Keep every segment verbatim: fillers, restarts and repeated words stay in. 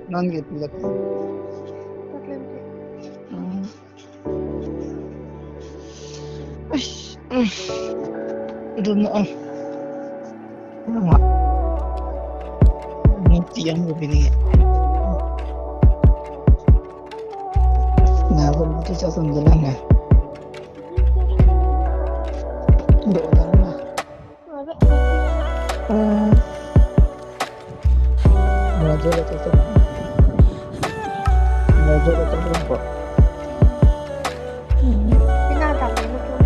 Non ke pilak. Patlem ke. Hmm. Aish, mm. Aduh, no. Lama. Ini tiang ko pini. Nah, aku butuh satu jalan ya. Dua jalan lah. Hmm. Belajar lah, cocok. Belajar lah, cocok, kok. Pinadam ya, betul.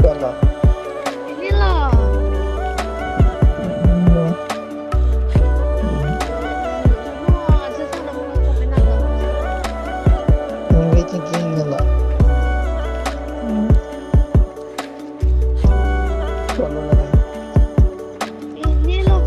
Kalau. Ini loh. Hmm. Oh, aja sana mau pinadam. Ini cincin ni lah. Hmm. Ini loh.